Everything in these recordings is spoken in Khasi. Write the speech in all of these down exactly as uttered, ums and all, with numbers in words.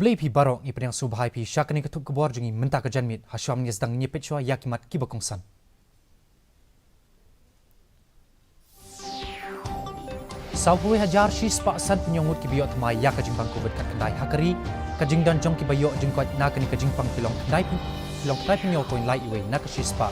Khublei phi baroh, ngi pdiang sngewbha ïa phi sha kane ka thup khubor jong ngi mynta ka janmiet. Ha shuwa ngin ïa sdang, ngin ïa peit shuwa ïa ki mat kiba kongsan. Sawphew wei hajar shispah sanphew hynñiew ngut kiba ïoh thymmai ïa ka jingpang covid khatkhyndai ha ka ri. Ka jingdon jong kiba ïoh jingkoit na kane ka jingpang ki long khyndai phew, ki long khyndai phew hynñiew point lai wei na ka shispah.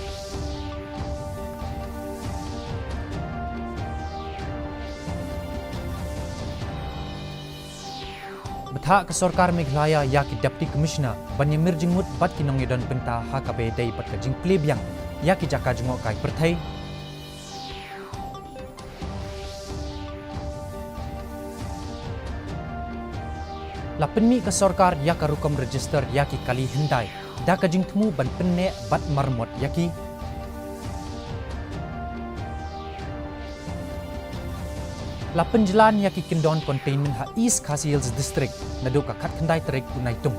Bthah ka sorkar Meghalaya ïa ki Deputy Commissioner ban ïamir jingmut bad ki nongïadon bynta ha kaba ïadei bad ka jingplie biang ïa ki jaka jngohkai pyrthei. La pynmih ka sorkar ïa ka rukom register ïa ki kali hyndai da ka jingthmu ban pynneh bad maramot ïa ki. La pynjlan ïa ki kyndon containment ha East Khasi Hills District naduh ka khatkhyndai tarik u Naitung.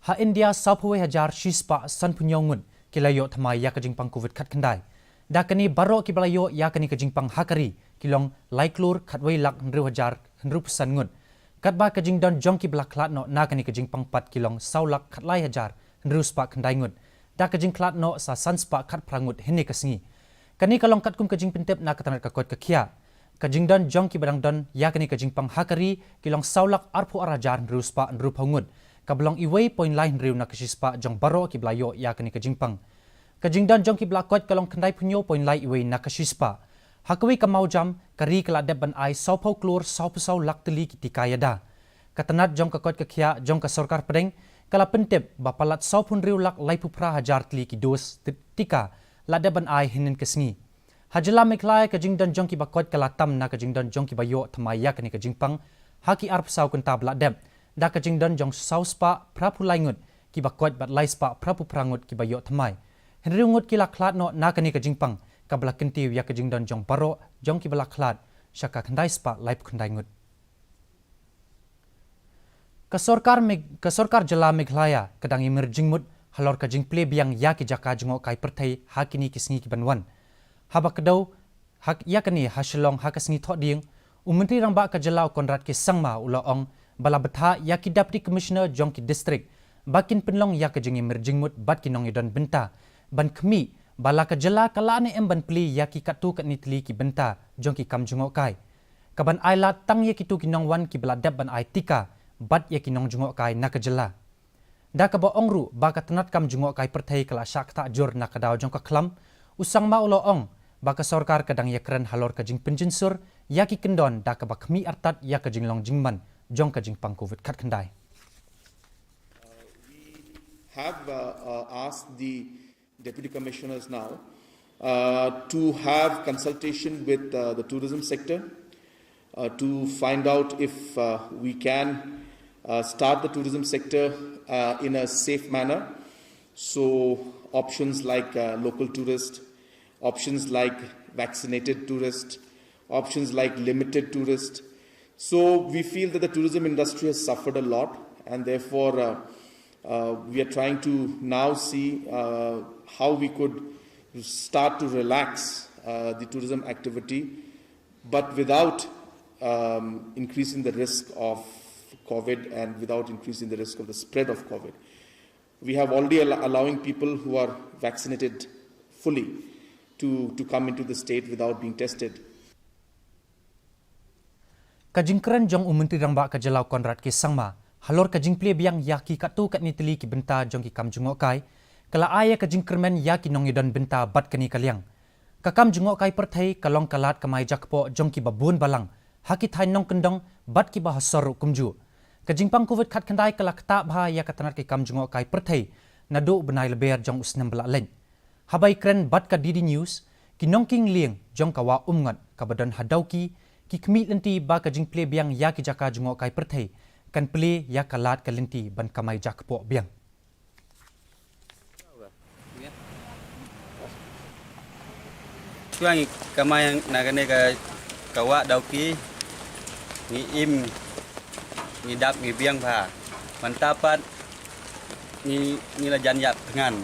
Ha India, sawphew wei hajar shispah sanphew hynñiew ngut ki la ïoh thymmai ïa ka jingpang covid khatkhyndai. Da kane, baroh kiba la ïoh ïa kane ka jingpang ha ka ri ki long lai klur khatwei lak hynriew hajar hynriewphew san ngut. Katba ka jingdon jong kiba la khlad noh na kane ka jingpang pat ki long saw lak khatlai hajar hynriewspah khyndai ngut, da ka jingkhlad noh sa sanspah khatphra ngut hynne ka sngi. Kane ka long katkum ka jingpyntip na ka tnat ka koit ka khiah. Ka jingdon jong kiba dang don ïa kane ka jingpang ha ka ri ki long saw lak arphew ar hajar hynriewspah hynriewphew ngut, kaba long iwei point lai hynriew na ka shispah jong baroh kiba la ïoh ïa kane ka jingpang. Ka jingdon jong kiba la koit ka long khyndai phew hynñiew point lai wei na ka shispah. Ha kawei ka mawjam, ka ri ka la dep ban ai sawphew klur sawphew saw lak tylli ki tika ïada. Ka tnat jong ka koit ka khiah jong ka sorkar pdeng ka la pyntip ba palat sawphew hynriew lak laiphew phra hajar tylli ki dos ti-, tika la dep ban ai hynnin ka sngi. Ha jylla Meghalaya, ka jingdon jong kiba koit ka la tam na ka jingdon jong kiba ïoh thymmai ïa kane ka jingpang ha ki arphew saw kynta ba la dep, da ka jingdon jong saw spah phraphew lai ngut kiba koit bad lai spah phraphew phra ngut kiba ïoh thymmai. Hynriew ngut ki la khlad noh na kane ka jingpang, kaba la kyntiew ïa ka jingdon jong baroh jong kiba la khlad sha ka khyndai spah laiphew khyndai ngut. Ka sorkar Meg-, ka sorkar jylla Meghalaya ka dang ïamir jingmut halor ka jingplie biang ïa ki jaka jngohkai pyrthei ha kine ki sngi ki ban wan. Haba kdew ha, ïa kane ha Shillong ha ka sngi Thohdieng, u Myntri Rangbah ka jylla u Conrad K Sangma u la ong ba la bthah ïa ki Deputy Commissioner jong ki district ba kin pynlong ïa ka jingïamir jingmut bad ki nongïadon bynta ban khmih ba la ka jylla ka lah ne em ban plie ïa ki katto katne tylli ki bynta jong ki kam jngohkai, ka ban ai lad tang ïa kito ki nongwan kiba la dep ban ai tika bad ïa ki nongjngohkai na ka jylla. Da kaba ong ruh ba ka tnat kam jngohkai pyrthei ka la shah ktah jur na ka daw jong ka khlam, u Sangma u la ong ba ka sorkar ka dang ïakren halor ka jingpynjynsur ïa ki kyndon da kaba khmih artat ïa ka jinglong jingman jong ka jingpang covid khatkhyndai. We have uh, uh, asked the deputy commissioners now uh, to have consultation with uh, the tourism sector uh, to find out if uh, we can uh, start the tourism sector uh, in a safe manner. So, options like uh, local tourist, options like vaccinated tourist, options like limited tourist. So, we feel that the tourism industry has suffered a lot, and therefore, uh, uh, we are trying to now see uh, how we could start to relax uh, the tourism activity, but without um, increasing the risk of covid and without increasing the risk of the spread of covid. We have already al-, allowing people who are vaccinated fully to, to come into the state without being tested. Ka jingkren jong u Myntri Rangbah ka jylla u Conrad K Sangma halor ka jingplie biang ïa ki katto katne tylli ki bynta jong ki kam jngohkai ka la ai ïa ka jingkyrmen ïa ki nongïadon bynta bad kane ka liang. Ka kam jngohkai pyrthei ka long ka lad kamai jakpoh jong kiba bun balang ha ki thaiñ nongkyndong bad kiba ha sor ruh kumjuh. Ka jingpang covid khatkhyndai ka la ktah bha ïa ka tnat ki kam jngohkai pyrthei naduh u bnai Lber jong u snem ba la leit. Haba ïakren bad ka D D News, ki nongkieng lieng jong ka Wah Umngot kaba don ha Dawki ki khmih lynti ba ka jingplie biang ïa ki jaka jngohkai pyrthei kan plie ïa ka lad ka lynti ban kamai jakpoh biang. Shuwa ngi kamai na kane ka, ka Wah Dawki, ngi im, ngi dap, ngi biang bha. Mynta pat ngi, ngi la jan ïap thngan.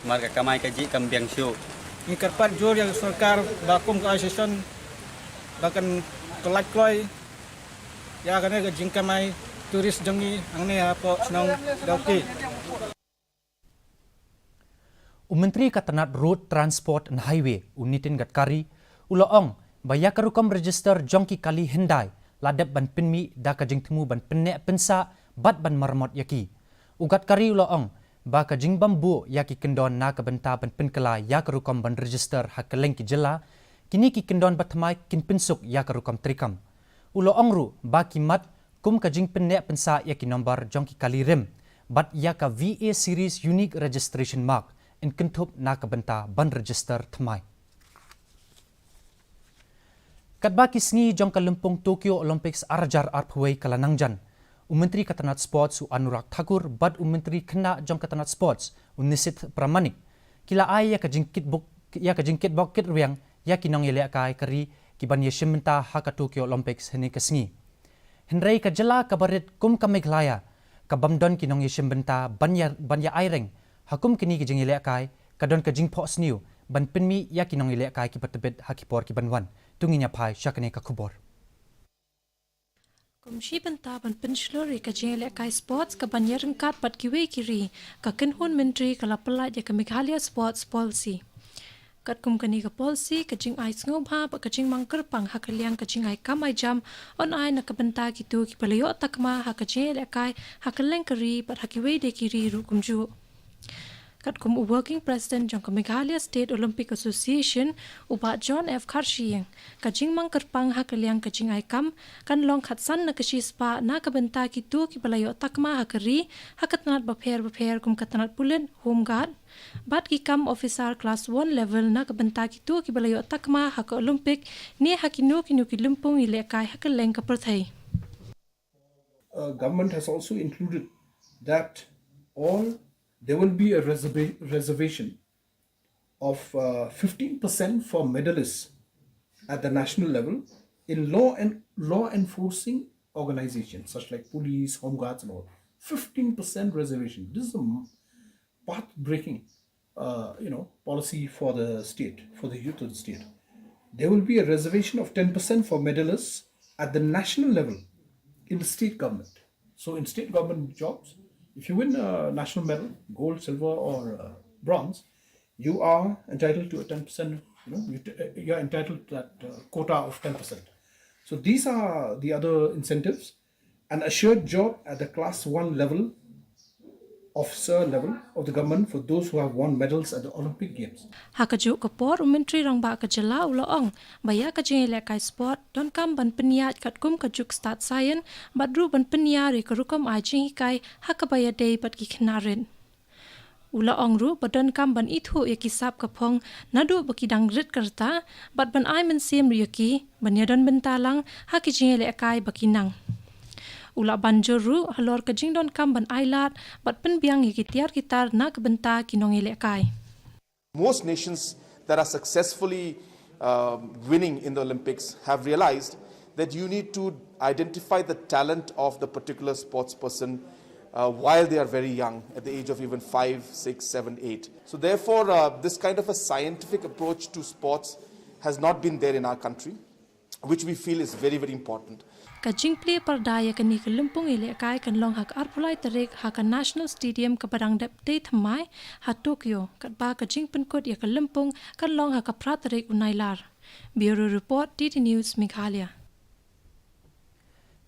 Namar ka kamai kajih kam biang shuh. Ngi kyrpad jur ïa ka sorkar ba kum ka association ba kan Ka lait kloi ïa kane ka jingkamai tourist jong ngi hangne hapoh shnong Dawki. U Myntri ka tnat Road Transport and Highway, u Nitin Gadkari, u la ong ba ïa ka rukom register jong ki kali Hyundai la dep ban pynmih da ka jingthmu ban pynneh pynsah bad ban maramot ïa ki. U Gadkari u la ong ba ka jingbym buh ïa ki kyndon na ka bynta ban pynkylla ïa ka rukom ban register ha kylleng ki jylla, kine ki kyndon ba thymmai kin pynsuk ïa ka rukom treikam. U la ong ruh ba ki mat kum ka jingpynneh pynsah ïa ki nombar jong ki kali rim bad ïa ka V A Series Unique Registration Mark yn kynthup na ka bynta ban register thymmai. Katba ki sngi jong ka lympung Tokyo Olympics ar hajar arphew wei ka la nang jan, u Myntri ka tnat Sports u Anurag Thakur bad u Myntri khynnah jong ka tnat Sports u Nisith Pramanik ki la ai ïa ka jingkitbok, ïa ka jingkitbok kitrwiang ïa ki nongïalehkai ka ri ki ban ïashim bynta ha ka Tokyo Olympics hynne ka sngi. Hynrei ka jylla kaba rit kum ka Meghalaya, ka bym don ki nongïashim bynta ban ïa, ban ïa ai reng ha kum kine ki jingïalehkai, ka don ka jingphohsniew ban pynmih ïa ki nongïalehkai kiba tbit ha ki por ki ban wan. To ngin ïa phai sha kane ka khubor. Kum shi bynta ban pynshlur ïa ka jingïalehkai sports ka ban ïaryngkat bad kiwei ki ri, ka kynhun myntri ka la pyllait ïa ka Meghalaya Sports Policy. Katkum kane ka policy, ka jingai sngewbha bad ka jingmang kyrpang ha ka liang ka jingai kam ai jam yn ai na ka bynta kito kiba la ïoh takma ha ka jingïalehkai ha kylleng ka ri bad ha kiwei de ki ri ruh kumjuh. Katkum u Working President jong ka Meghalaya State Olympic Association, u Bah John F Kharshiing, ka jingmang kyrpang ha ka liang ka jingai kam kan long khatsan na ka shispah na ka bynta kito kiba la ïoh takma ha ka ri ha ka tnat bapher bapher kum ka tnat pulit, Home Guard, bad ki kam officer class one level na ka bynta kito kiba la ïoh takma ha ka Olympic ne ha kino kino ki lympung ïalehkai ha kylleng ka pyrthei. Uh, government has also included that all there will be a reserva- reservation of uh, fifteen percent for medalists at the national level in law and law enforcing organizations such like police, home guards, and all. Fifteen percent reservation. This is a path-breaking, uh, you know, policy for the state, for the youth of the state. There will be a reservation of ten percent for medalists at the national level in the state government. So in state government jobs, if you win a national medal, gold, silver, or uh, bronze, you are entitled to a ten percent, you know, you t- uh, you are entitled to that uh, quota of ten percent. So these are the other incentives. An assured job at the class one level, officer level of the government for those who have won medals at the Olympic Games. Ha kajuh ka por, u Myntri Rangbah ka Jylla u la ong ba ïa ka jingïalehkai sport donkam ban pynïaid katkum ka juk stad saian bad ruh ban pynïar ïa ka rukom ai jinghikai ha kaba ïadei bad ki khynnah rit. U la ong ruh ba donkam ban ithuh ïa ki sap ka phong naduh ba ki dang rit ka rta bad ban ai mynsiem ruh ïa ki ban ïadon bynta lang ha ki jingïalehkai ba ki nang. U la ban jur ruh halor ka jingdonkam ban ailad bad pynbiang ïa ki tiar ki tar na ka bynta ki nongïalehkai. Most nations that are successfully um, winning in the Olympics have realized that you need to identify the talent of the particular sports person uh, while they are very young, at the age of even five, six, seven, eight. So, therefore, uh, this kind of a scientific approach to sports has not been there in our country, which we feel is very, very important. Ka jingplie parda ïa kane ka lympung ïalehkai kan long ha ka arphew lai tarik ha ka National Stadium kaba dang dep tei thymmai ha Tokyo, katba ka jingpynkut ïa ka lympung kan long ha ka phra tarik u Nailar. Bureau Report, D D News, Meghalaya.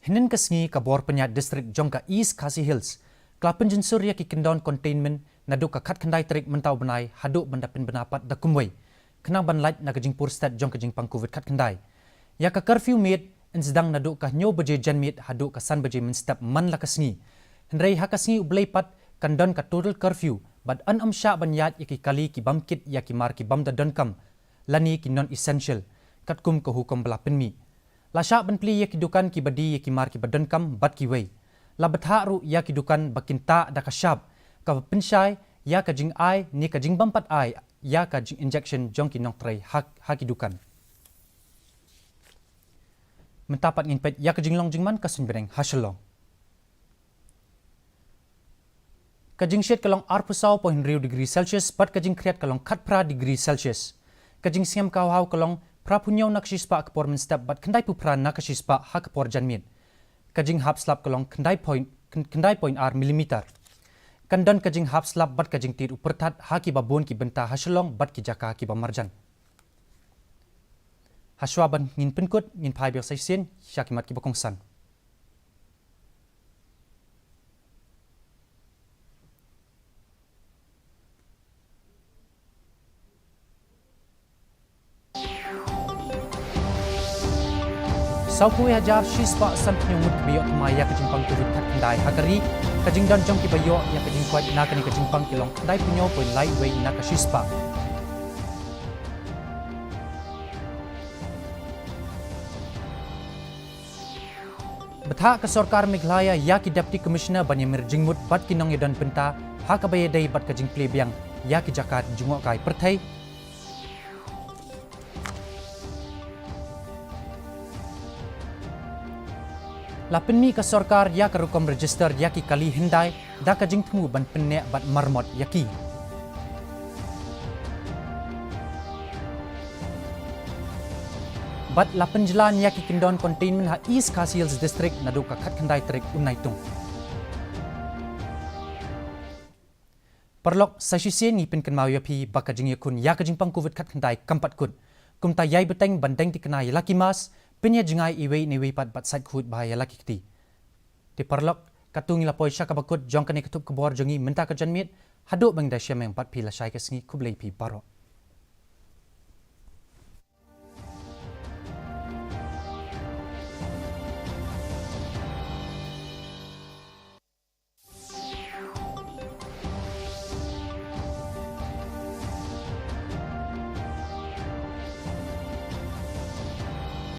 Hynnin ka sngi ka bor pynïaid district jong ka East Khasi Hills ka la pynjynsur ïa ki kyndon containment naduh ka khatkhyndai tarik mynta u bnai haduh ban da pynbna pat da kumwei, khnang ban lait na ka jingpur stet jong ka jingpang Covid khatkhyndai. Ïa ka curfew miet yn sdang naduh ka hynñiew baje janmiet haduh ka san baje mynstep man la ka sngi. Hynrei ha ka sngi U Blei pat kan don ka total curfew bad yn ym shah ban ïaid ïa ki kali ki bym kit ïa ki mar ki bym da donkam lane ki non essential, katkum ka hukum ba la pynmih. La shah ban plie ïa ki dukan kiba die ïa ki mar kiba donkam bad kiwei. La bthah ruh ïa ki dukan ba kin tah da ka shap kaba pynshai ïa ka jingai ne ka jingbym pat ai ïa ka jing injection jong ki nongtrei ha, ha ki dukan. Mynta pat ngin peit ïa ka jinglong jingman ka suiñbneng ha Shillong. Ka jingshit ka long arphew saw point hynriew degree Celsius bad ka jingkhriat ka long khatphra degree Celsius. Ka jingsngem ka hawhaw ka long phra phew hynñiew na ka shispah ha ka por mynstep bad khyndai phew phra na ka shispah ha ka por janmiet. Ka jinghap slap ka long khyndai point, khyndai point ar millimeter. Kan don ka jinghap slap bad ka jingtied u pyrthat ha kiba bun ki bynta ha Shillong bad ki jaka kiba marjan. Hashwa ban ngin pynkut, ngin phai biang sa shisien sha ki mat kiba kongsan. Sawphew hajar shispah sanphew hynñiew ngut kiba ïoh thymmai ïa ka jingpang Covid khatkhyndai ha ka ri. Ka jingdon jong kiba ïoh ïa ka jingkoit na kane ka jingpang ki long khyndai phew hynñiew point lai wei na ka shispah. Bthah ka sorkar Meghalaya ïa ki Deputy Commissioner ban ïamir jingmut bad ki nongïadon bynta ha kaba ïadei bad ka jingplie biang ïa ki jaka jngohkai pyrthei. La pynmih ka sorkar ïa ka rukom register ïa ki kali hyndai da ka jingthmu ban pynneh bad marmot ïa ki. Bad la pynjlan ïa ki kyndon containment ha East Khasi Hills District naduh ka khatkhyndai tarik u Naitung. Paralok, sa shisien ngi pynkynmaw ïa phi ba ka jingïakhun ïa ka jingpang Covid khatkhyndai kam pat kut. Kumta ïai bteng ban deng thikna ïa la ki mask, pynïajngai iwei na iwei pat bad sait khuid bha ïa la ki kti. Te paralok, katto ngi la poi sha kaba kut jong kane ka thup khubor jong ngi mynta ka janmiet, haduh ban da ïashem bad phi lashai ka sngi, khublei phi baroh.